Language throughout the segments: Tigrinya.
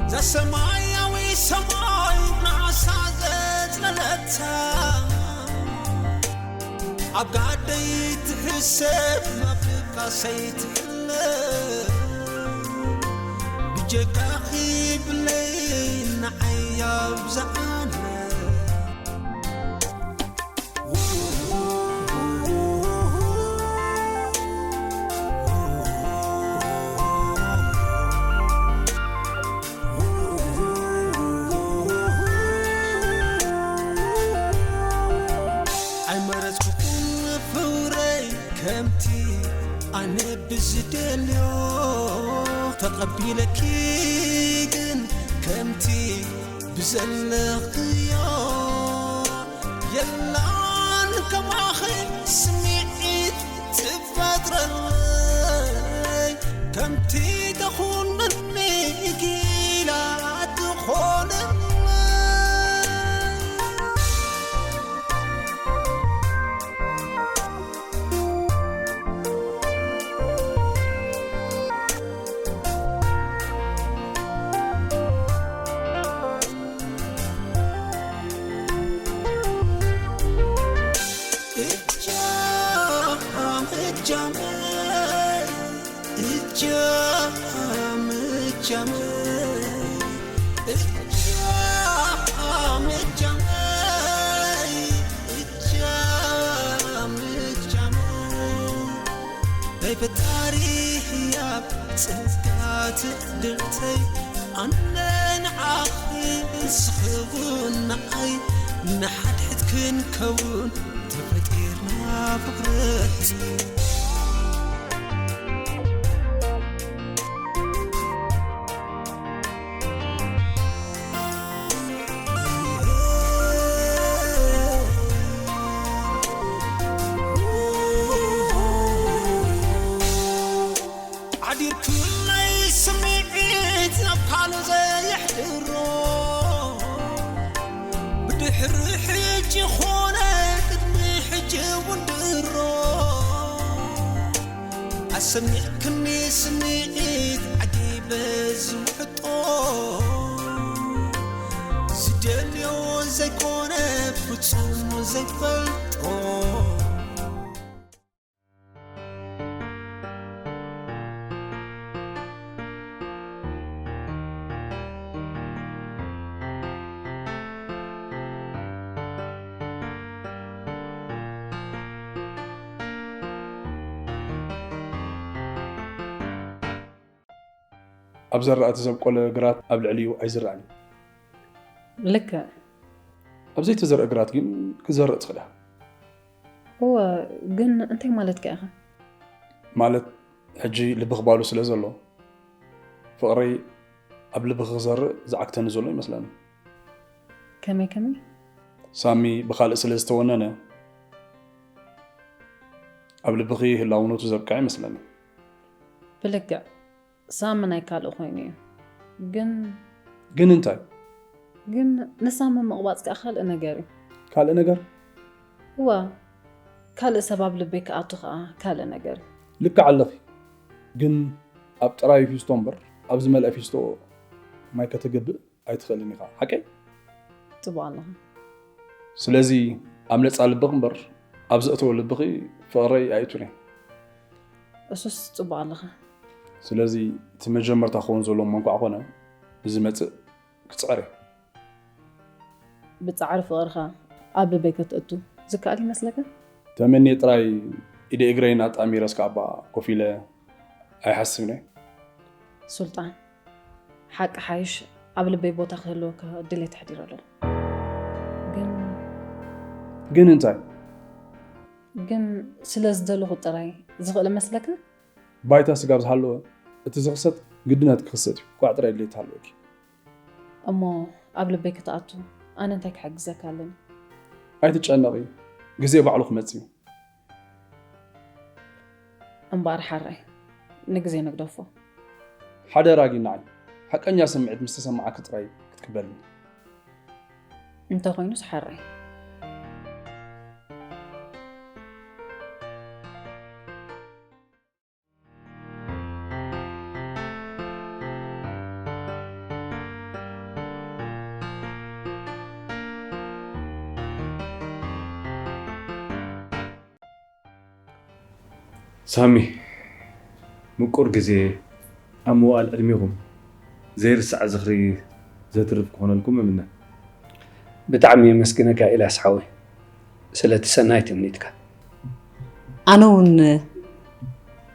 እዛ ሰማያዊ ሰማይ ናሳ ዘጽለለታ፣ ኣብ ጋደይ ትሕሰብ፣ ኣብ ድቃሰይ ትሕለ። ብጀካኺ ብለይ ንዓይ ኣብዝሓለ። ኣይመረጽኩን ፍቕረይ ከምቲ ኣነ ብዝደልዮ፣ ተቐቢለኪ ግን ከምቲ ብዘለኽዮ። የላን ከማኺ ስምዒት ትፈጥረለይ፣ ከምቲ ተኹነኒ ጊላ ትኾነለይ። እጃም እጃመይ፣ እጃም እጃመይ፣ እጃም እጃመይ፣ እጃም እጃመይ። ናይ ፈጣሪ ህያብ ጸጋ ትዕድልተይ፣ ኣነ ንዓኺ ንስኺ እውን ንዓይ፣ ንሓድሕድ ክንከውን ተፈጢርና ፍቕረይ። ሓዲርኩለይ ስምዒት ናብ ካልእ ዘየሕድሮ፣ ብድሕሪ ሕጂ ኾነ ቅድሚ ሕጂ እውን ድሮ፣ ኣሰሚዕክኒ ስምዒት ዓጊበ ዝውሕጦ፣ ዝደልዮ ዘይኮነ ፍጹም ዘይፈልጦ። ኣብ ዘራእቲ ዘብቆለ ግራት ኣብ ልዕሊኡ ኣይዝራእን እዩ። ልክዕ። ኣብ ዘይተዘርአ ግራት ግን ክትዘርእ ትኽእል ኢኻ። እወ፣ ግን እንታይ ማለትካ ኢኻ? ማለት ሕጂ ልብኺ ባዶ ስለ ዘሎ፣ ፍቕረይ ኣብ ልብኺ ክዘርእ ዝዓግተኒ ዘሎ ይመስለኒ። ከመይ ከመይ? ሳሚ ብኻልእ ስለ ዝተወነነ፣ ኣብ ልብኺ ህላውነቱ ዘብቅዐ ይመስለኒ። ብልክዕ ሳሚ ናይ ካልእ ኮይኑ እዩ። ግን ግን እንታይ? ግን ንሳሚ ምቕባጽ ከኣ ካልእ ነገር እዩ። ካልእ ነገር? እዋ፣ ካልእ ሰብ ኣብ ልበይ ክኣቱ ከኣ ካልእ ነገር እዩ። ልክዕ ኣለኺ። ግን ኣብ ጥራይ ፊስቶ እምበር ኣብ ዝመልአ ፊስቶ ማይ ከተገብእ ኣይትኽእልን ኢኻ። ሓቀይ? ጽቡቕ ኣለኻ። ስለዚ ኣብ ነጻ ልብኺ እምበር ኣብ ዘእተወ ልብኺ ፍቕረይ ኣይእቱን እየ። እሱስ ጽቡቕ ኣለኻ። ስለዚ እቲ መጀመርታ ክኸውን ዘለዎ እሞ እንኳዕ ኮነ፣ ብዝመጽእ ክጽዕር እየ። ብጻዕሪ ፍቕርኻ ኣብ ልበይ ከተእቱ ዝከኣል ይመስለካ? ተመንየ ጥራይ ኢደ እግረይን ኣጣሚረስ ከኣባ ኮፍ ኢለ ኣይሓስብን እየ። ሱልጣን፣ ሓቂ ሓይሽ ኣብ ልበይ ቦታ ክህልወካ ድሌት ኣሕዲረ ኣለኹ። ግን ግን እንታይ? ግን ስለ ዝደለኹ ጥራይ ዝኽእል መስለካ? ባይታ ስጋብ ዝሃለወ እቲ ዝኽሰት ግድነት ክኽሰት እዩ። ኳዕ ጥራይ ድሌት ሃለወኪ። እሞ ኣብ ልበይ ክትኣቱ ኣነ እንታይ ክሕግዘካ ኣለኒ? ኣይትጨነቒ፣ ግዜ ባዕሉ ክመጽእ እዩ። እምበኣር ሓራይ ንግዜ ንግደፎ። ሓደራ ጊናዓይ፣ ሓቀኛ ስምዒት ምስ ተሰማዓኪ ጥራይ ክትቅበልኒ። እንተኾይኑስ ሓራይ። ሳሚ፣ ምቁር ግዜ ኣብ ምውኣል ዕድሜኹም ዘይርሳዕ ዝኽሪ ዘትርፍ ክኾነልኩም እምነ። ብጣዕሚ የመስግነካ ኤልያስ ሓወይ፣ ስለቲ ሰናይ ትምኒትካ። ኣነ እውን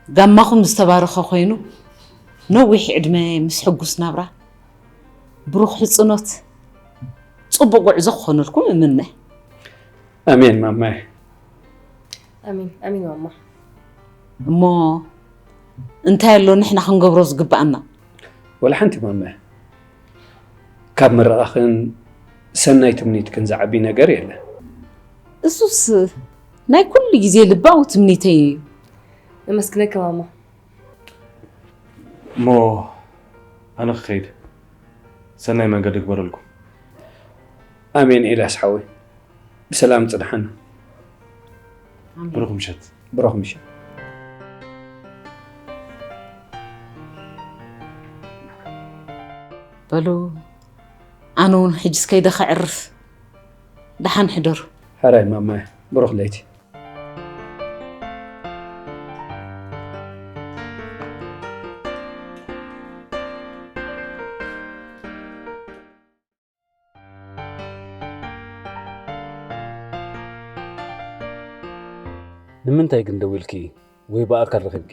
ጋማኹም ዝተባረኸ ኮይኑ፣ ነዊሕ ዕድመ ምስ ሕጉስ ናብራ፣ ብሩኽ ሕጽኖት፣ ጽቡቕ ጉዕዞ ክኾነልኩም እምነ። ኣሜን ማማይ። ኣሚን ኣሚን ማማ። እሞ እንታይ ኣሎ ንሕና ክንገብሮ ዝግብኣና? ወላ ሓንቲ ማመ፣ ካብ ምርቓኽን ሰናይ ትምኒትክን ዝዓቢ ነገር የለን። እሱስ ናይ ኩሉ ግዜ ልባዊ ትምኒተይ እዩ። ነመስግነኪ ማማ። እሞ ኣነ ክኸይድ፣ ሰናይ መንገዲ ግበረልኩም። ኣሜን ኤልያስ ሓወይ፣ ብሰላም ጽንሓና። ብሩኽ ምሸት። ብሩኽ ምሸት። በሉ ኣነ እውን ሕጂ እስከይደ ከዕርፍ። ደሓን ሕደሩ። ሕራይ ማማይ፣ ብሩኽ ለይቲ። ንምንታይ ግን ደዊልኪ ወይ ብኣካል ረኺብኪ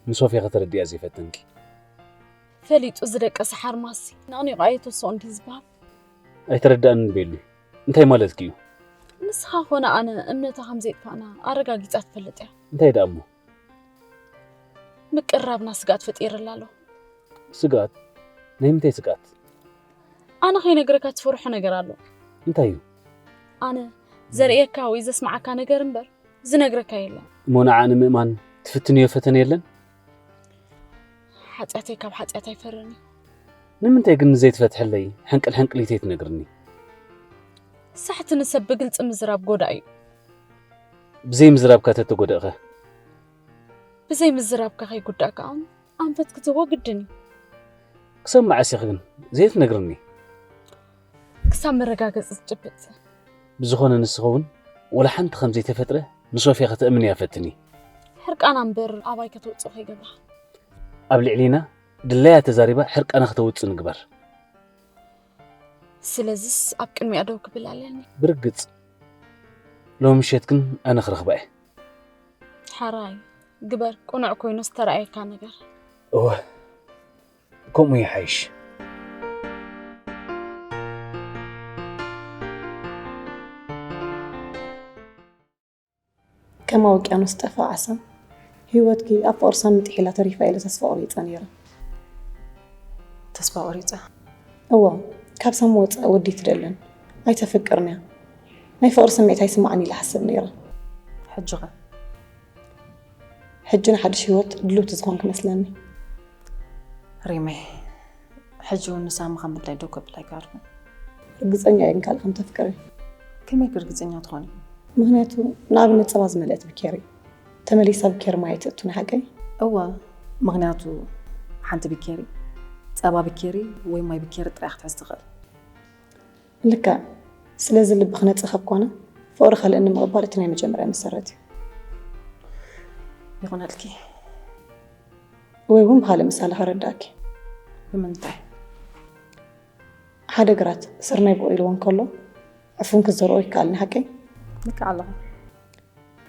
ንሶፍያ ከተረድእያ ዘይፈተንኪ? ፈሊጡ ዝደቀሰ ሓርማሲ ነቕኒቑ ኣየተስኦ እንዲህ ዝበሃል። ኣይተረድኣንን ቤሉ፣ እንታይ ማለትኪ እዩ? ንስኻ ኾነ ኣነ እምነታ ከም ዘየጥፋእና ኣረጋጊጻ ትፈልጥ እያ። እንታይ ደኣ እሞ? ምቅርራብና ስግኣት ፈጢርላ ኣሎ። ስግኣት? ናይ ምንታይ ስግኣት? ኣነ ከይነግረካ ትፈርሖ ነገር ኣሎ። እንታይ እዩ? ኣነ ዘርእየካ ወይ ዘስምዓካ ነገር እምበር ዝነግረካ የለን። እሞ ንዓ ንምእማን ትፍትንዮ ፈተነ የለን? ሓጢኣተይ ካብ ሓጢኣት ኣይፈርን እዩ። ንምንታይ ግን ዘይትፈትሐለይ ሕንቅል ሕንቅሊተይ ትነግርኒ? ሳሕቲ ንሰብ ብግልፂ ምዝራብ ጎዳእ እዩ። ብዘይ ምዝራብካ ተተጎደእኸ? ብዘይ ምዝራብካ ከይጉዳእ ከዓ ኣንፈት ክትህቦ ግድን እዩ። ክሰብ መዓስ ኢኺ ግን ዘይትነግርኒ? ክሳብ መረጋገፂ ዝጭብጥ። ብዝኾነ ንስኺ እውን ወላ ሓንቲ ከም ዘይተፈጥረ ንሶፍያ ከተእምንያ ፈትኒ። ሕርቃና እምበር ኣባይ ከተውፅኦ ከይገብራ። ኣብ ልዕሊና ድላያ ተዛሪባ ሕርቃና ከተውፅእ ንግበር። ስለዚስ ኣብ ቅድሚኣ ደው ክብል ኣለኒ። ብርግፅ ሎሚ ምሸት ግን ኣነ ክረኽባ እየ። ሓራይ ግበር፣ ቅኑዕ ኮይኑ ዝተረኣየካ ነገር። እወ፣ ከምኡ ይሓይሽ። ከም ውቅያኖስ ጠፋ ዓሳ ህይወትኪ ኣብ ፍቕሪ ሳሚ ጥሒላ ተሪፋ ኢለ ተስፋ ቆሪፀ ነይረ። ተስፋ ቆሪፀ? እወ፣ ካብ ሳሚ ወፃኢ ወዲ ትደልን ኣይተፍቅርን እያ። ናይ ፍቕሪ ስምዒት ኣይስማዕን ኢለ ሓስብ ነይረ። ሕጂ ኸ? ሕጂ ንሓድሽ ህይወት ድልውቲ ዝኾንክ መስለኒ። ሪመይ፣ ሕጂ እውን ንሳሚ ከም ድላይ ደው ከብል ኣይከኣልኩን። ርግፀኛ እየ ግን ካልእ ከም ተፍቅሪ። ከመይ ርግፀኛ ትኾኒ? ምኽንያቱ ንኣብነት ፀባ ዝመልአት ብኬሪ ተመሊሳ ብኬሪ ማይ ትእቱ ናይ ሓቀይ? እወ፣ ምኽንያቱ ሓንቲ ብኬሪ፣ ፀባ ብኬሪ ወይ ማይ ብኬሪ ጥራይ ክትሕዝ ትኽእል። ልክዕ። ስለዚ ልቢ ክነፅእ ካብ ኮነ ፍቕሪ ካልእ ንምቕባል እቲ ናይ መጀመርያ መሰረት እዩ። ይኹነልኪ። ወይ እውን ብኻልእ ምሳሌ ከረዳእኪ። ብምንታይ? ሓደ ግራት ስርናይ በቑልዎ እንከሎ ዕፉን ክዘርኦ ይከኣል፣ ንሓቀይ? ልክዕ ኣለኹ።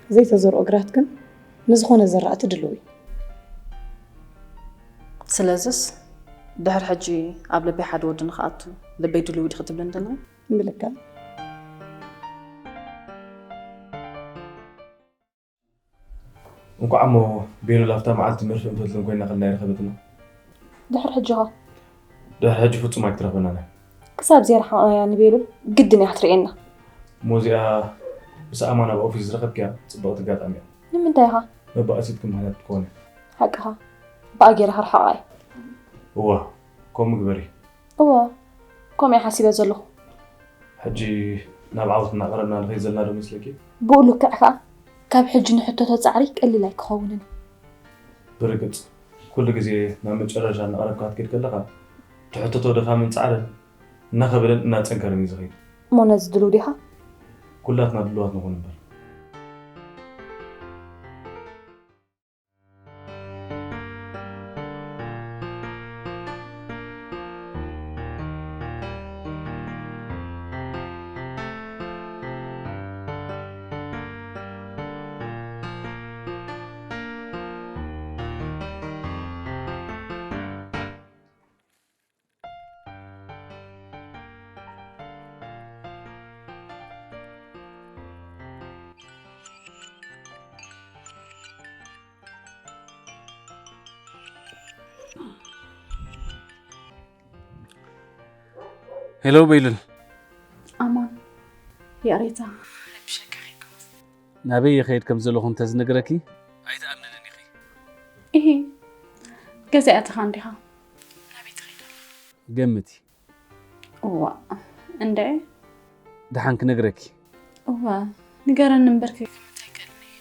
ዘይተዘርኦ ግራት ግን ንዝኾነ ዝራእቲ ድልው እዩ። ስለዝስ ድሕሪ ሕጂ ኣብ ልበይ ሓደ ወዲ ንኽኣቱ ልበይ ድልው ድዩ ክትብልኒ ደለኺ? ብልክዕ። እንኳዕ እሞ ቤሉ ላፍታ መዓልቲ መርፍእን ፈትልን ኮይና ከልና ይረኸበትና። ድሕሪ ሕጂ ኸ? ድሕሪ ሕጂ ፍጹም ኣይትረኽበናን እያ። ክሳብ ዘይረሓቕናያ ንቤሉል ግድን እያ ክትርእየና። እሞ እዚኣ ምስ ኣማን ኣብ ኦፊስ ዝረኸብክያ ጽብቕቲ ኣጋጣሚ እያ። ንምንታይ ኢኻ? መባእሲትኪ ምኽንያት ክትኮን እያ። ሓቅኻ። ብኣ ገይረ ክርሕቓ እየ። እዋ፣ ከምኡ ግበሪ። እወ፣ ከምኡ እየ ሓሲበ ዘለኹ። ሕጂ ናብ ዓወት እናቐረብና ንኸይድ ዘለና ዶ መስለኪ? ብኡ ልክዕ ከኣ ካብ ሕጂ ንሕተቶ ጻዕሪ ቀሊል ኣይክኸውንን እዩ። ብርግጽ፣ ኩሉ ግዜ ናብ መጨረሻ እናቐረብካ ክትከይድ ከለኻ፣ ትሕተቶ ድኻምን ጻዕርን እናኸበደን እናጸንከረን እዩ ዝኸይድ። እሞ ነዚ ድሉው ዲኻ? ኩላትና ድሉዋት ንኹን እምበር። ሄሎ በይሉል። ኣማን፣ ይቕሬታ። ናበይ ይኸይድ ከም ዘለኹ እንተዝነግረኪ ኣይትኣምንንን ኢኺ። እሂ፣ ገዛ እያ ተኻ እንዲኻ። ናበይ ትኸይድ ኣለኻ? ገምቲ። እዋ፣ እንደ ደሓን ክነግረኪ። እዋ፣ ንገረኒ እምበር ከይገምት ኣይክእልን እየ።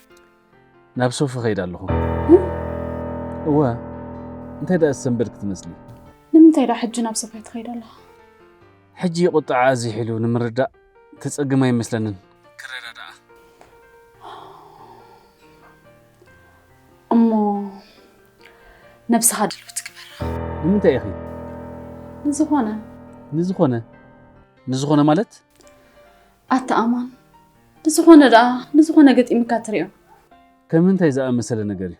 ናብ ሶፊ ኸይድ ኣለኹ። እወ፣ እንታይ ደኣ ዝሰንበድኪ ትመስሊ? ንምንታይ ደኣ ሕጂ ናብ ሶፊያ ትኸይድ ኣለኻ? ሕጂ ቁጥዓ ኣዚሒሉ ንምርዳእ ተጸግም ኣይመስለንን። ክረዳዳኣ። እሞ ነብስኻ ድልውቲ ግበራ። ንምንታይ ኢኺ? ንዝኾነ። ንዝኾነ? ንዝኾነ ማለት? ኣታ ኣማን፣ ንዝኾነ ደኣ ንዝኾነ ገጢምካ ትሪኦ። ከም እንታይ ዝኣመሰለ ነገር እዩ?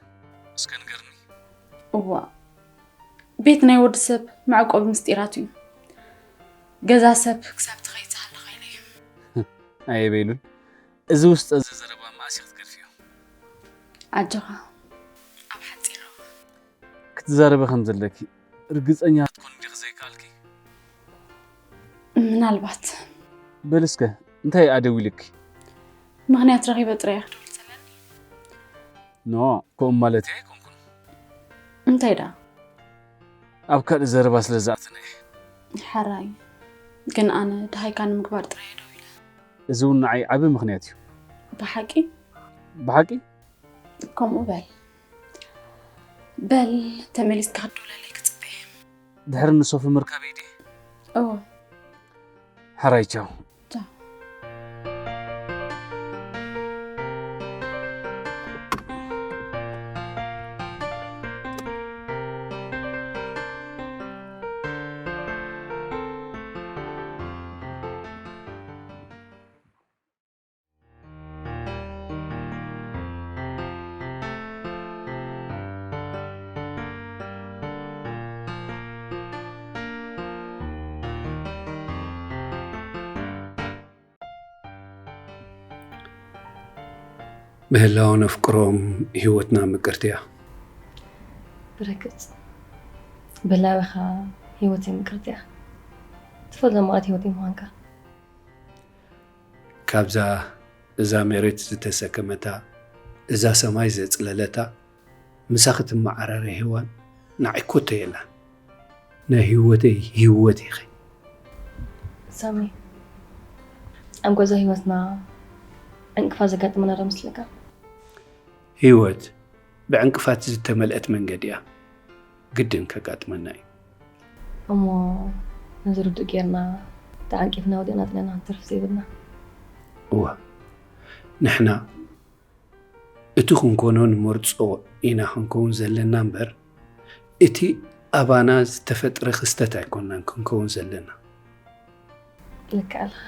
እስከ ንገርኒ። እዋ፣ ቤት ናይ ወዲ ሰብ መዕቆቢ ምስጢራት እዩ። ገዛ ሰብ ክሳብ ትኸይድ ዝሃለኻ ኢለ እዩ። ኣየ በይሉል፣ እዚ ውስጠ እዚ ዘረባ መኣስ ክትገድፍዮ? ኣጆኻ፣ ኣብ ሓጺር እዋን። ክትዛረቢ ከም ዘለኪ ርግጸኛ ክትኮኒ ዲኺ ዘይከኣልኪ? ምናልባት። በል እስከ እንታይ እያ ደዊልኪ? ምኽንያት ረኺበ ጥራይ እያ ክደውል ዘለኒ። ኖ፣ ከምኡ ማለተይ ኣይኮንኩን። እንታይ ደኣ? ኣብ ካልእ ዘረባ ስለ ዝኣተና እየ። ሕራይ፣ ግን ኣነ ደሃይካ ንምግባር ጥራይ እየ ደዊለ። እዚ እውን ንዓይ ዓቢ ምኽንያት እዩ። ብሓቂ? ብሓቂ? ከምኡ በል። በል፣ ተመሊስካ ክትድውለለይ ክጽበ እየ። ድሕሪ ንሶፊ ምርካበይ ድየ? እወ። ሕራይ ቻው። ቻው። ምህላው ነፍቅሮም ህይወትና ምቅርቲ እያ። ብርግጽ ብላበኻ ህይወተይ ምቅርቲ እያ። ትፈልጦ ማለት ህይወተይ ምዃንካ። ካብዛ እዛ መሬት ዝተሰከመታ እዛ ሰማይ ዘጽለለታ ምሳኺ ትመዓራረ ሄዋን ንዓይ ኮቶ የላን። ናይ ህይወተይ ህይወት ኢኺ። ሳሚ፣ ኣብ ጉዕዞ ህይወትና ዕንቅፋት ዘጋጥመና ዶ መስለካ? ህይወት ብዕንቅፋት ዝተመልአት መንገዲ እያ። ግድን ከጋጥመና እዩ። እሞ ነዚ ርዱእ ጌርና ተዓንቂፍና ወዲቕና ጥለና ክንተርፍ ዘይብልና። እወ፣ ንሕና እቲ ክንኮኖ ንመርጾ ኢና ክንከውን ዘለና እምበር፣ እቲ ኣባና ዝተፈጥረ ክስተት ኣይኮንናን ክንከውን ዘለና። ልክዕ ኣለኻ።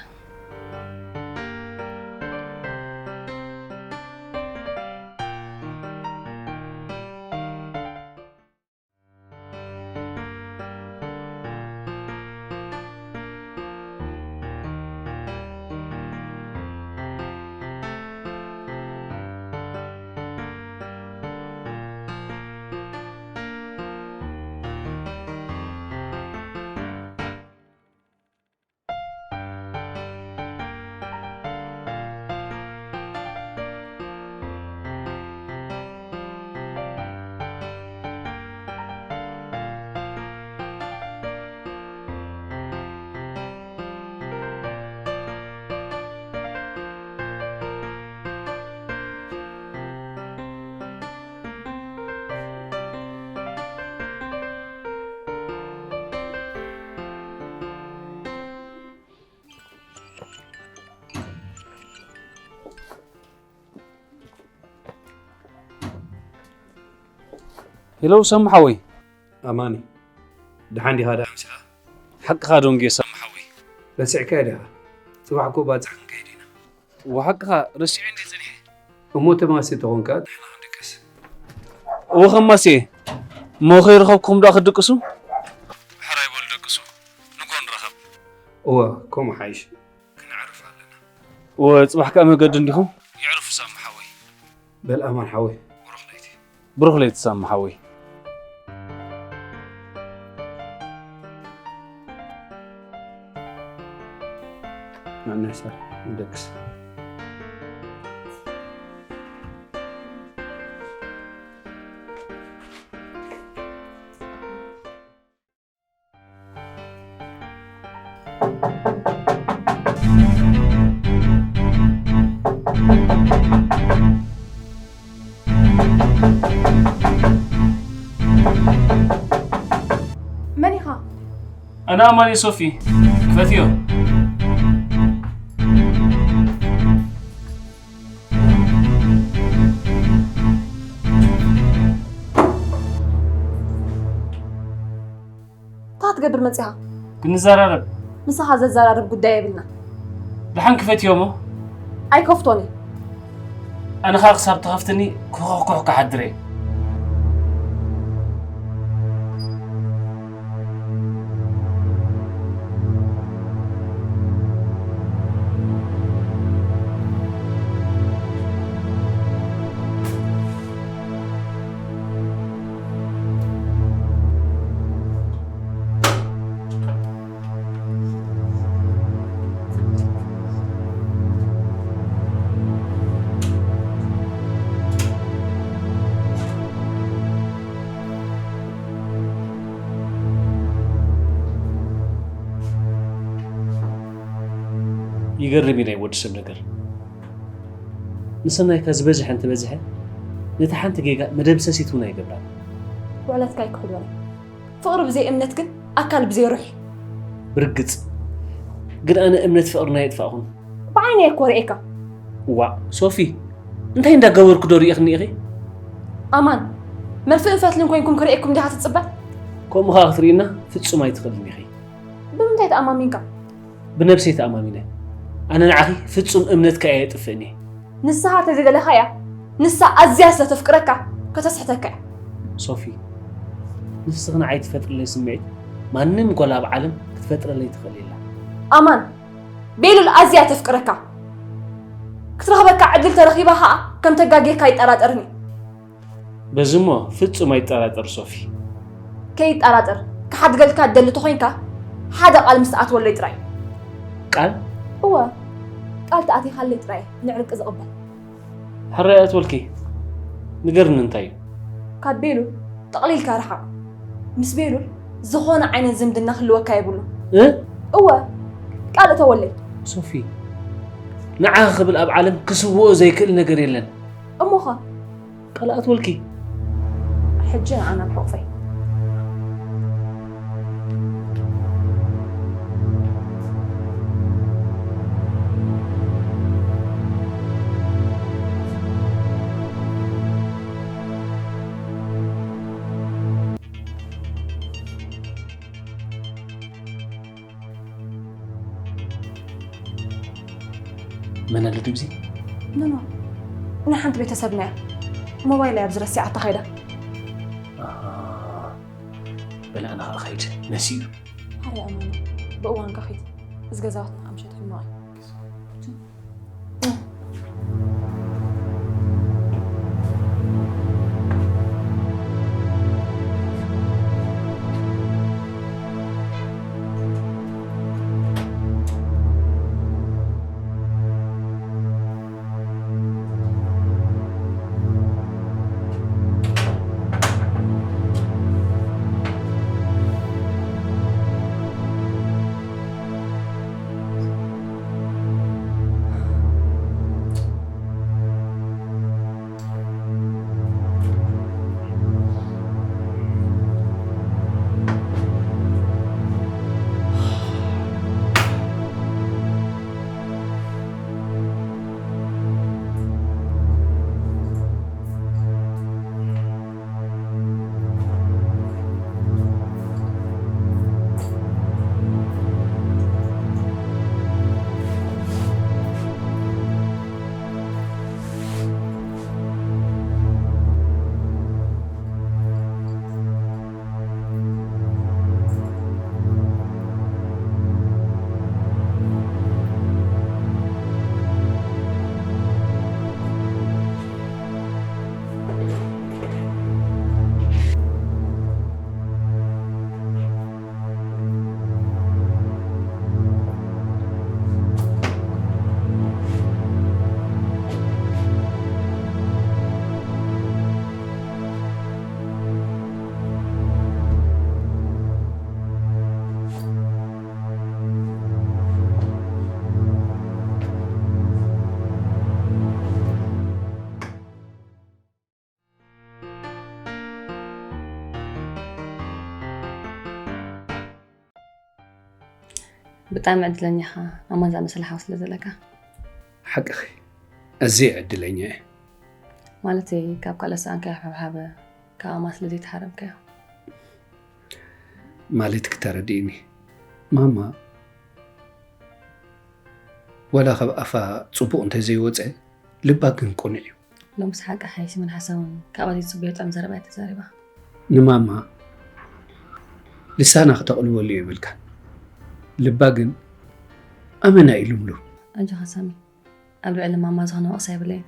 ሄሎ ሳሚ ሓወይ። ኣማኒ፣ ደሓን ዲኻ? ደኣ ምሳኻ? ሓቅኻ ዶንጌ ሳሚ ሓወይ። ረሲዕካዮ ዲኻ? ጽባሕ እኮ ባጽዕ ክንከይድ ኢና። እወ ሓቅኻ፣ ረሲዐ እንድየ ጸኒሐ። እሞ ተማሲ ተኾንካ ንሕና ክንድቅስ። እወ ከማሲ እየ። እሞ ከይረኸብኩኹም ደኣ ክትድቅሱ? ሕራይ በሉ ደቅሱ። ንግሆ ንራኸብ። እወ፣ ከምኡ ሓይሽ። ክነዕርፍ ኣለና። እወ፣ ጽባሕ ከኣ መገዲ እንዲኹም። የዕርፉ ሳሚ ሓወይ። በል ኣማን ሓወይ። ብሩኽ ለይቲ። ብሩኽ ለይቲ ሳሚ ሓወይ። ንዕናይ ሰር ንደቅስ። መን ኢኻ? ኣነ ኣማን እየ ሶፊ። ክፈትዮ። እንታይ ክትገብር መፂኻ? ክንዘራረብ። ምሳኻ ዘዘራርብ ጉዳይ የብልና። ደሓን ክፈትዮ እሞ። ኣይከፍቶን እየ። ኣነ ኸኣ ክሳብ ትኸፍትኒ ኩሕኩሕ ክሓድር እየ። ይገርም እዩ ናይ ወዲ ሰብ ነገር። ንሰናይካ ዝበዝሐ እንተበዝሐ ነቲ ሓንቲ ጌጋ መደምሰሲት እውን ኣይገብራን። ውዕለትካ ኣይክሕዶን እየ። ፍቕሪ ብዘይ እምነት ግን ኣካል ብዘይ ሩሕ እዩ። ብርግጽ ግን ኣነ እምነት ፍቕርና የጥፋእኹን። ብዓይነይ እኮ ርእየካ። ዋእ ሶፊ እንታይ እንዳገበርኩ ዶ ርእኽኒ ኢኺ? ኣማን መርፍእን ፈትልን ኮይንኩም ክርእየኩም ዲኻ ትጽበ? ከምኡ ኸኣ ክትርእይና ፍጹም ኣይትኽእልን ኢኺ። ብምንታይ ተኣማሚንካ? ብነብሰይ ተኣማሚነ። ኣነ ንዓኺ ፍጹም እምነትካ እየ የጥፍእን እየ። ንስኻ ተዘይደለኻያ ንሳ ኣዝያ ስለ ተፍቅረካ ከተስሕተካ እያ። ሶፊ ንስኺ ንዓይ ትፈጥርለይ ስምዒት ማንም ጓል ኣብ ዓለም ክትፈጥረለይ ትኽእል የላ። ኣማን ቤሉል ኣዝያ ተፍቅረካ ክትረኽበካ ዕድል ተረኺባ ኸኣ ከም ተጋግየካ ኣይጠራጠርን እዩ። በዚ እሞ ፍጹም ኣይጠራጠር ሶፊ። ከይጠራጠር ክሓድገልካ ትደሊ ተኾይንካ ሓደ ቃል ምስ ትኣትወለይ ጥራይ። ቃል? እወ ቃል ተኣቲኻለይ ጥራይ ንዕርቂ ዝቕበል። ሕራይ ኣትወልኪ ንገርኒ እንታይ እዩ? ካብ ቤሉል ጠቕሊልካ ርሓቕ። ምስ ቤሉል ዝኾነ ዓይነት ዝምድና ክህልወካ የብሉ። እ? እወ ቃል እተወለይ። ሶፊ ንዓኺ ክብል ኣብ ዓለም ክስውኦ ዘይክእል ነገር የለን። እሞኸ ቃል ኣትወልኪ። ሕጂ ንዓና ኣብ ሕቑፈይ። መን ኣሎ ድብዚ? ኖኖ ናይ ሓንቲ ቤተሰብና እያ። ሞባይል እያ ኣብዚ ረሲዓታ ኸይዳ። በላ ኣነ ኸዓ ኸይድ መሲኡ። ሓረ ኣማኒ ብእዋንካ ኺድ እዚ ገዛውትና ኣምሸት ሕማቕ እዩ። ብጣዕሚ ዕድለኛ ኢኻ፣ ኣማን ዝኣመሰለ ሓው ስለ ዘለካ። ሓቅኺ፣ ኣዝየ ዕድለኛ እየ። ማለተይ፣ ካብ ካልእ ሰኣንካዮ ሓብሓብ ካብ ኣማን ስለ ዘይተሓረምካዮ። ማለት ክተረድእኒ። ማማ፣ ዋላ ካብ ኣፋ ጽቡቕ እንተዘይወጸ፣ ልባ ግን ቅኑዕ እዩ። ሎምስ ሓቂ ሓይሲ ምን ሓሳውን ካብኣ ዘይጽበዮ ጥዑም ዘረባ እያ ተዛሪባ። ንማማ ልሳና ክተቕልበሉ የብልካ። ልባ ግን ኣመና እዩ ልምሉም። ኣጆኻ ሳሚ፣ ኣብ ልዕሊ ማማ ዝኾነ ወቕሳ የብለይን።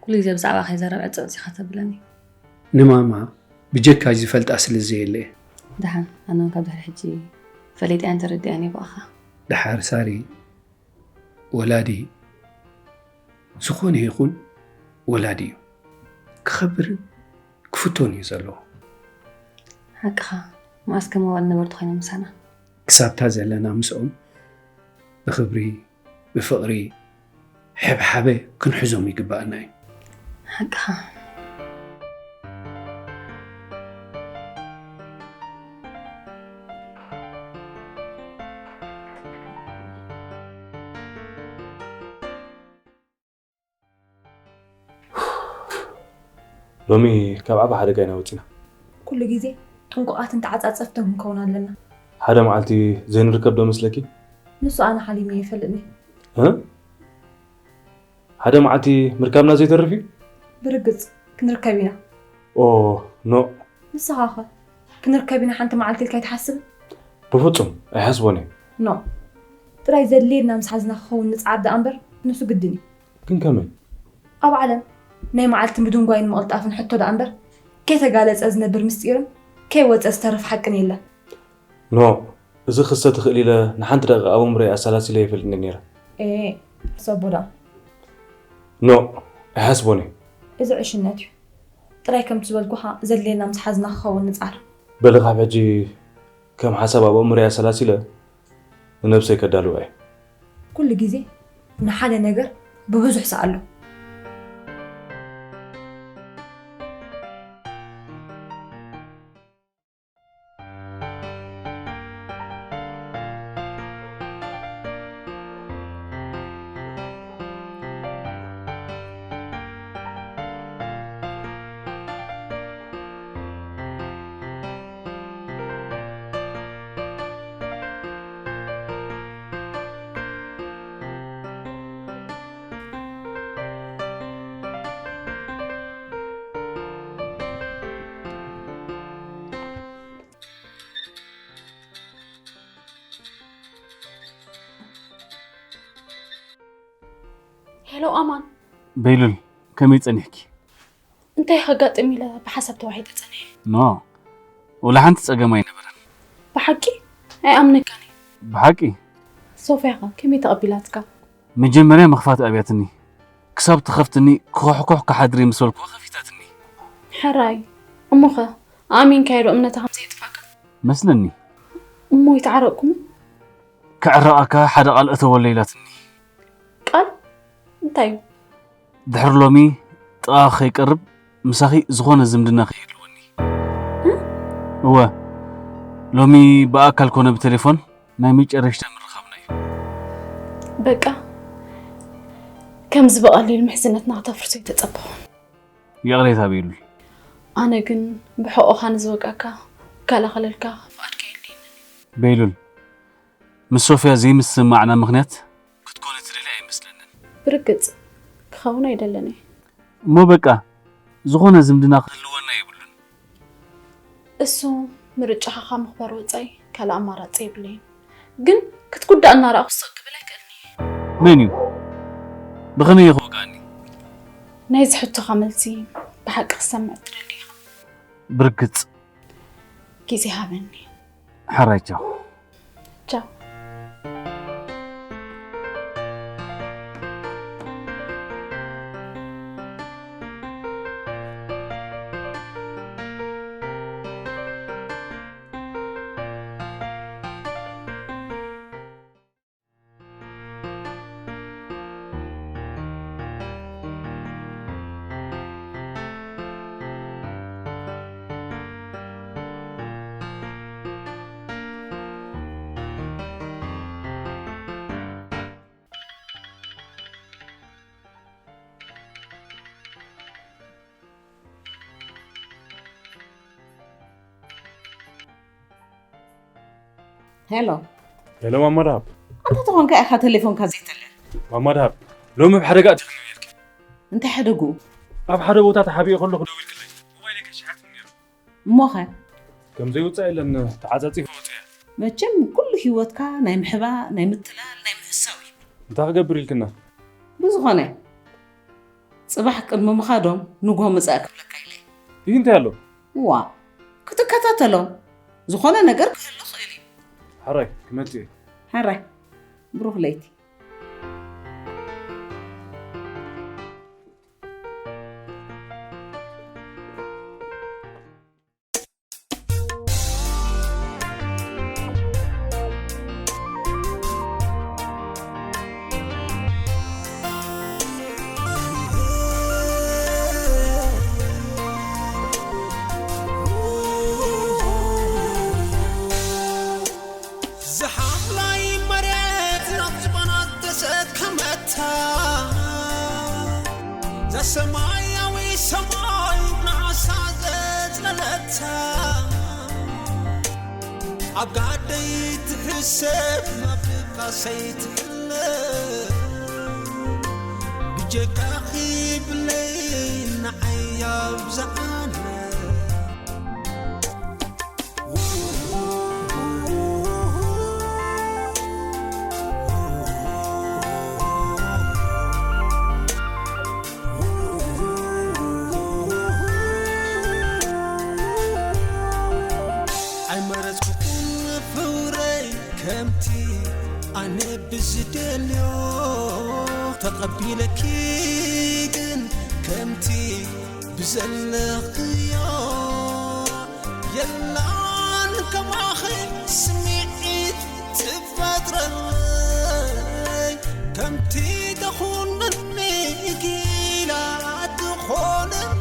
ኩሉ ግዜ ብዛዕባ ከይዘረብ ዕጽ ዕጽ ኢኻ ተብለኒ። ንማማ ብጀካ ዝፈልጣ ስለ ዘየለ። ደሓን፣ ኣነ እውን ካብ ድሕሪ ሕጂ ፈሊጠያን ተረዲኣን እየ ብኣኻ። ደሓር ሳሪ፣ ወላዲ ዝኾነ ይኹን ወላዲ እዩ። ክኸብርን ክፍቶን እዩ ዘለዎ። ሓቅኻ፣ መዓስ ከም ኣዋልድ ነበርቲ ኮይኖም ምሳና። ክሳብታ ዘለና ምስኦም ብኽብሪ፣ ብፍቕሪ፣ ሕብሓበ ክንሕዞም ይግባኣና እዩ። ሓቅኻ። ሎሚ ካብ ዓቢ ሓደጋ ኢና ወጺና። ኩሉ ግዜ ጥንቁቓትን ተዓጻጸፍትን ክንከውን ኣለና። ሓደ መዓልቲ ዘይንርከብ ዶ መስለኪ? ንሱ ኣነ ሓሊመ ይፈልጥኒ። እ? ሓደ መዓልቲ ምርካብና ዘይተርፍ እዩ? ብርግጽ ክንርከብ ኢና። ኦ፣ ኖ። ንስኻ ኸ? ክንርከብ ኢና ሓንቲ መዓልቲ ኢልካ ኣይትሓስብን? ብፍጹም ኣይሓስቦን እየ። ኖ። ጥራይ ዘድልየና ምስ ሓዝና ክኸውን ንጽዓር ደኣ እምበር፣ ንሱ ግድን እዩ። ግን ከመይ? ኣብ ዓለም ናይ መዓልቲ ምድንጓይን ምቕልጣፍን ሕቶ ደኣ እምበር፣ ከይተጋለጸ ዝነብር ምስጢርን ከይወጸ ዝተርፍ ሓቅን የለን። ኖ፣ እዚ ክስተ ትኽእል ኢለ ንሓንቲ ደቂቕ ኣብ ኣእምሮይ ኣሰላሲለ ኣይፈልጥን ነይረ። ኤ፣ ሰቦዳ። ኖ፣ ኣይሓስቦን እየ። እዚ ዕሽነት እዩ። ጥራይ ከምቲ ዝበልኩኻ ዘድልየና ምስ ሓዝና ክኸውን ንጻር። በሊ ካብ ሕጂ ከም ሓሳብ ኣብ ኣእምሮይ ኣሰላሲለ ንነብሰይ ከዳልዋ እየ። ኩሉ ግዜ ንሓደ ነገር ብብዙሕ ሰኣሎ። ሄሎ ኣማን። በይሉል፣ ከመይ ጸኒሕኪ? እንታይ ከጋጥም ኢለ ብሓሳብ ተዋሒጠ ጸኒሐ። ኖ፣ ወላ ሓንቲ ጸገም ኣይነበረን። ብሓቂ? ኣይኣምነካን እየ። ብሓቂ? ሶፍያ ኸ ከመይ ተቐቢላትካ? መጀመርያ ምኽፋት ኣብያትኒ። ክሳብ ትኸፍትኒ ክኹሕኩሕ ክሓድር ምስ በልኩዋ ከፊታትኒ። ሕራይ። እሞኸ ኣሚንካዮ ዶ እምነታ ከም ዘየጥፋእካ? መስለኒ። እሞ ይተዓረቕኩም? ክዕረቐካ ሓደ ቃል እተወለ ኢላትኒ። ቃል? እንታይ እዩ? ድሕሪ ሎሚ ጥቓ ከይቀርብ ምሳኺ ዝኾነ ዝምድና ከይህልወኒ። እ? እወ፣ ሎሚ ብኣካል ኮነ ብቴሌፎን ናይ መጨረሽታ ምርኻብና እዩ። በቃ፣ ከምዚ ብቐሊል ምሕዝነትና ክተፍርሶ ኣይተጸበኹን። ይቕሬታ ቤሉል። ኣነ ግን ብሕቖኻ ንዝወጋእካ ክከላኸለልካ ፍቓድካ የድልየኒ። ቤሉል፣ ምስ ሶፍያ ዘይምስምማዕና ምኽንያት ክትኮነ ትደሊ ኣይመስለንን። ብርግጽ፣ ክኸውን ኣይደልን እየ። እሞ በቃ፣ ዝኾነ ዝምድና ክህልወና የብሉን። እሱ ምርጫኻ ካብ ምኽባር ወጻኢ ካልእ ኣማራጺ የብለይን። ግን ክትጉዳእ እናረኣኹ ስቕ ክብል ኣይክእልን እየ። መን እዩ? ብኸመይ እዩ ክወግኣኒ? ናይዚ ሕቶኻ መልሲ ብሓቂ ክትሰምዕ ትደሊ ኢኻ። ብርግጽ። ግዜ ሃበኒ። ሕራይ ቻው። ቻው። ሄሎ። ሄሎ ማማ ደሃብ። ኣንታ ተኾንካ ኢኻ ቴሌፎንካ ዘይተለ። ማማ ደሃብ፣ ሎሚ ኣብ ሓደጋ ኣቲኽኒ ነይርኪ። እንታይ ሓደግኡ? ኣብ ሓደ ቦታ ተሓቢኤ ከለኹ ደዊልክለይ። ሞባይለይ ከሽሓትኒ ነይሩ። እሞኸ? ከም ዘይውጻእ የለን፣ ተዓጻጺፈ ወጺኤ። መቸም ኩሉ ህይወትካ ናይ ምሕባእ፣ ናይ ምትላል፣ ናይ ምሕሳው እዩ። እንታይ ክገብር ኢልክና? ብዝኾነ፣ ጽባሕ ቅድሚ ምኻዶም ንግሆ ምጻእ ክብለካ ኢለ። ይህ እንታይ ኣሎ? ዋ፣ ክትከታተሎም። ዝኾነ ነገር ክህሉ ክእል እዩ። ሓራይ፣ ክመጽእ እየ። ሓራይ፣ ብሩኽ ለይቲ። ዝሓምላይ መሬት ናብ ዝባና ተሰከመታ፣ ዘሰማያዊ ሰማይ ንዓሳ ዘጽለለታ፣ ኣብ ጋደይ ትሕሰብ ናብ ድቃሰይ ትሕለብ፣ ብጀካኺ ብለይ ንዓይ ኣብዝሓለ። ኣይመረጽኩኹን ፍቕረይ ከምቲ ኣነ ብዝደልዮ፣ ተቐቢለኪ ግን ከምቲ ብዘለኽዮ። የላን ከማኺ ስምዒት ትፈጥረለይ፣ ከምቲ ተኹንኒ ጊላ ትኾነለይ።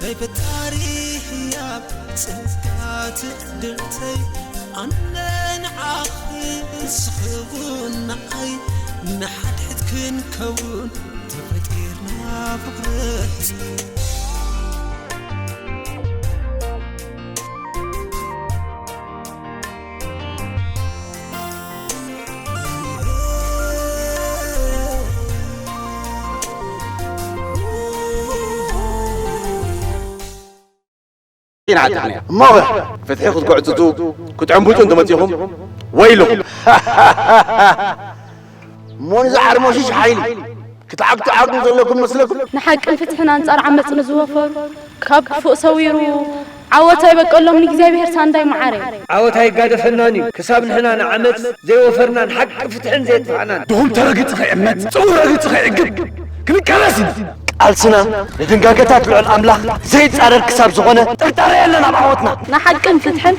ናይ ፈጣሪ ህያብ ጸጋ ትዕድልተይ፣ ኣነ ንዓኺ ንስኺ እውን ንዓይ፣ ንሓድሕድ ክንከውን ተፈጢርና ፍቕረይ። እሞ ፍትሒ ክትጉዕጽጹ ክትዕንቡጡ እንተመጺኹም ወይልኹም። እሞ ንዚ ዓርሞሽሽ ሓይሊ ክትዓግቱ ዓቕሚ ዘለኩም መስለኩም? ንሓቅን ፍትሕን ኣንጻር ዓመጽ ንዝወፈሩ ካብ ክፉእ ሰዊሩ ዓወት ኣይበቀሎም ንእግዚኣብሔር ሳንዳይ መዓረይ። ዓወት ኣይጋደፈናን እዩ ክሳብ ንሕና ንዓመጽ ዘይወፈርና ንሓቂ ፍትሕን ዘየጥፋእናን። ድኹም ተረግጽ ኸይእመት ጽቡቕ ረግጽ ኸይእግብ ክንቃለስ ኢና። ቃልስና ንድንጋገታት ልዑል ኣምላኽ ዘይጻረር ክሳብ ዝኾነ ጥርጣረ የለን ኣብ ዓወትና። ንሓቅን ፍትሕን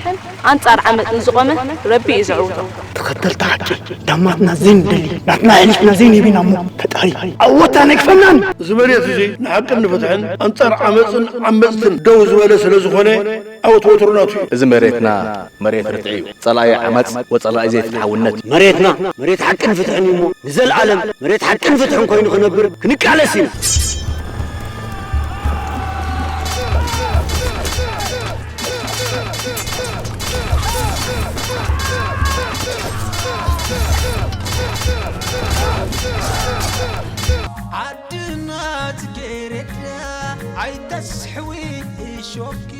ኣንጻር ዓመጽ ንዝቖመ ረቢ እዩ ዘዕውቶ። ተኸተልቲ ሓቂ ዳማትና ዘይንደሊ ናትና ኣሕሊፍና ዘይንህብ ኢና እሞ ፈጣሪ ዓወትና ኣይግፈናን። እዚ መሬት እዚ ንሓቅን ንፍትሕን ኣንጻር ዓመጽን ዓመጽትን ደው ዝበለ ስለ ዝኾነ ዓወት ወትሩ ናቱ እዩ። እዚ መሬትና መሬት ርትዒ እዩ። ጸላኢ ዓመጽ ወጸላኢ ዘይፍትሓውነት። መሬትና መሬት ሓቅን ፍትሕን እዩ እሞ ንዘለኣለም መሬት ሓቅን ፍትሕን ኮይኑ ክነብር ክንቃለስ ኢና። ዓድና ጽጌረዳ ኣይተስሕዊ እሾኽኪ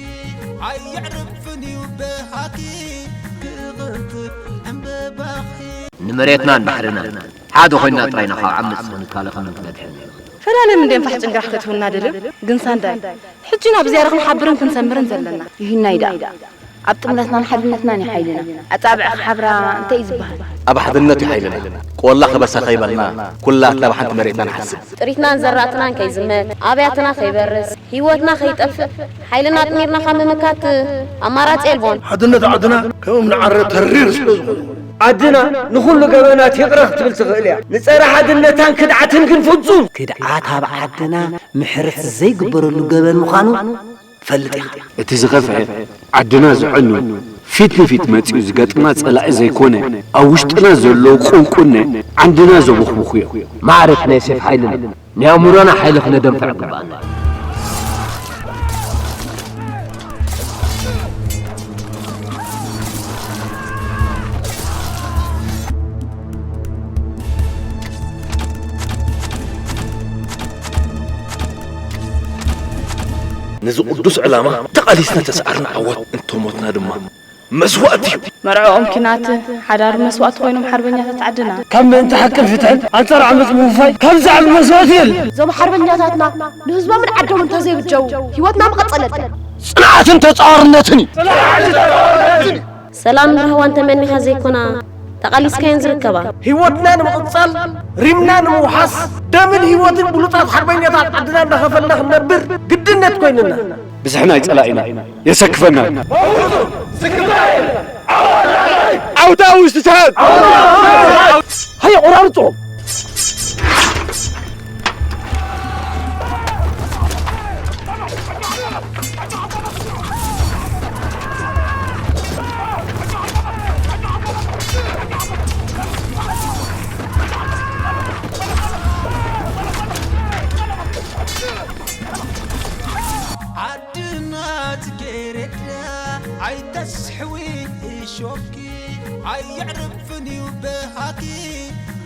ኣየዕርፍን እዩ በሃኪ ክቕንጥብ ዕምበባኺ። ንመሬትናን ባሕርናን ሓደ ኮይንና ጥራይ ኢና ካብ ዓመጽ ክንከላኸልን ክንድሕንን ንኽእል። ፈላለም እንድዮም ፋሕ ጭንጋሕ ከእትውና ደልዮም፣ ግን ሳንዳይ ሕጂ ናብ ዝያዳ ክንሓብርን ክንሰምርን ዘለና። ይህናይ ደኣ ኣብ ጥምረትናን ሓድነትናን እዩ ሓይልና። ኣጻብዕ ክሓብራ እንታይ እዩ ዝበሃል? ኣብ ሓድነት እዩ ሓይልና። ቆላ ከበሳ ከይበልና፣ ኩላትና ብሓንቲ መሬትና ንሓስብ። ጥሪትናን ዘራእትናን ከይዝመት፣ ኣብያትና ከይበርስ፣ ህይወትና ከይጠፍእ፣ ሓይልና ኣጥሚርና ካብ ምምካት ኣማራጺ የልቦን። ሓድነት ዓድና ከም እምኒ ዓረ ተሪር ስለ ዝኾነ፣ ዓድና ንኹሉ ገበናት ይቕረ ክትብል ትኽእል እያ። ንጸረ ሓድነታን ክድዓትን ግን ፍጹም። ክድዓት ኣብ ዓድና ምሕረት ዘይግበረሉ ገበን ምዃኑ ትፈልጥ ኢኻ። እቲ ዝኸፍአ፣ ዓድና ዘዕኑ፣ ፊት ንፊት መጺኡ ዝገጥማ ጸላኢ ዘይኮነ፣ ኣብ ውሽጥና ዘሎ ቁንቁነ ዓንድና ዘቦኽቡኹ እዮም። ማዕረ እቲ ናይ ሴፍ ሓይልና፣ ናይ ኣእምሮና ሓይሊ ክነደንፍዕ ግባኣና። ነዚ ቅዱስ ዕላማ ተቓሊስና ተሰዓርና ዓወት፣ እንተሞትና ድማ መስዋእቲ እዩ። መርዕኦም ኪናት፣ ሓዳር መስዋእቲ ኮይኖም ሓርበኛታት ዓድና። ካብ ምእንቲ ሓቅን ፍትሕን ኣንጻር ዓመጽ ምውፋይ ካብ ዝዓቢ መስዋእቲ የለን። እዞም ሓርበኛታትና ንህዝቦምን ዓዶምን እንተዘይብጀው ህይወትና ምቐጸለት። ጽንዓትን ተጻዋርነትን እዩ። ሰላምን ራህዋን ተመኒኻ ዘይኮና፣ ተቓሊስካየን ዝርከባ። ህይወትና ንምቕጻል፣ ሪምና ንምውሓስ፣ ደምን ህይወትን ብሉጻት ሓርበኛታት ዓድና እንዳኸፈልና ክንነብር ግድነት ኮይንና። ብዝሒ ናይ ጸላኢና የሰክፈና። ዓውታ ውሽጥታት ሃየ ቆራርጾም። ዓድና ጽጌረዳ ኣይተስሕዊ እሾኪ ኣየዕርፍን እዩ በሃኪ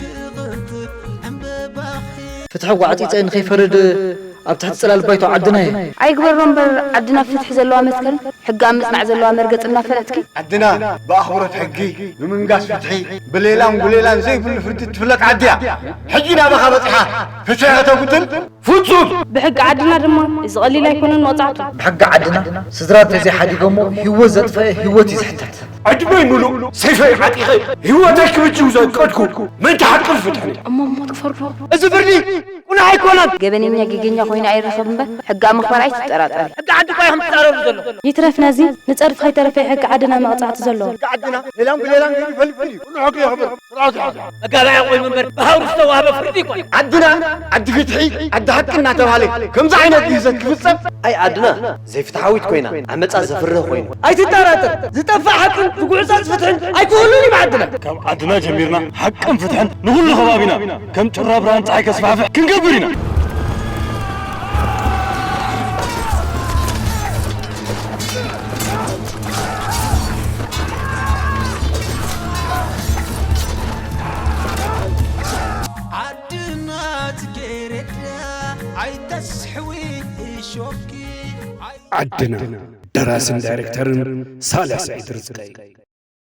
ክቕንጥብ ዕምበባኺ። ፍትሒ ጓዕጺጸ ንኸይፈርድ ኣብ ትሕቲ ጽላል ባይቶ ዓድና እየ። ኣይግበሮ እምበር ዓድና ፍትሒ ዘለዋ መትከል ሕጊ ኣብ ምጽናዕ ዘለዋ መርገጽ እናፈለጥኪ። ዓድና ብኣኽብሮት ሕጊ፣ ብምንጋስ ፍትሒ፣ ብሌላን ጉሌላን ዘይብሉ ፍርዲ እትፍለጥ ዓዲ እያ። ሕጂ ናባኻ በጺሓ ፍትሒ ከተጉድል ፍጹም። ብሕጊ ዓድና ድማ እዚ ቀሊል ኣይኮነን መቕጻዕቱ። ብሕጊ ዓድና ስድራ እንተዘይሓዲጎሞ ህይወት ዘጥፈአ ህይወት እዩ ዝሕተት። ዕድመይ ምሉእ ሰይፈይ ዓጢቐ ህይወተይ ክብጅው ዘቀድኩ ምእንቲ ሓቅን ፍትሕን እየ። እሞ ሞት ክፈርዶ? እዚ ፍርዲ ቁኑዕ ኣይኮነን። ገበነኛ ጌገኛ ኮይኑ ኣይረኸብ እምበር ሕጊ ኣብ ምኽባር ኣይትጠራጠሪ። ሕጊ ዓዲ እኳ ኢኹም ትጻረሩ ዘለኹም። ይትረፍ ነዚ ንጸድፊ ከይተረፈ ሕጊ ዓድና መቕጻዕቲ ዘለዎ። ሕጊ ዓድና ሌላን ብሌላን ገይሩ ይፈልፍል እዩ። ኩሉ ሕጊ የኽብር። ስርዓት ይሓዝ። መጋባእያ ኮይኑ እምበር ብሃውሪ ዝተዋህበ ፍርዲ ኣይኮነን። ዓድና ዓዲ ፍትሒ ዓዲ ሓቂ እናተባህለ ከምዚ ዓይነት ግህሰት ክፍጸም ኣይ ዓድና ዘይፍትሓዊት ኮይና ዓመጻ ዘፍርህ ኮይኑ። ኣይትጠራጠር፣ ዝጠፍእ ሓቅን ዝጉዕጸጽ ፍትሕን ኣይክህሉን እዩ ብዓድና። ካብ ዓድና ጀሚርና ሓቅን ፍትሕን ንኹሉ ከባቢና ከም ጩራ ብርሃን ጸሓይ ከስፋሕፍሕ ክንገብር ኢና። ዓድና ጽጌረዳ ኣይተስሕዊ እሾኪ ኣይ ዓድና ደራስን ዳይሬክተርን ሳልሕ ስዒድ ርዝቀይ።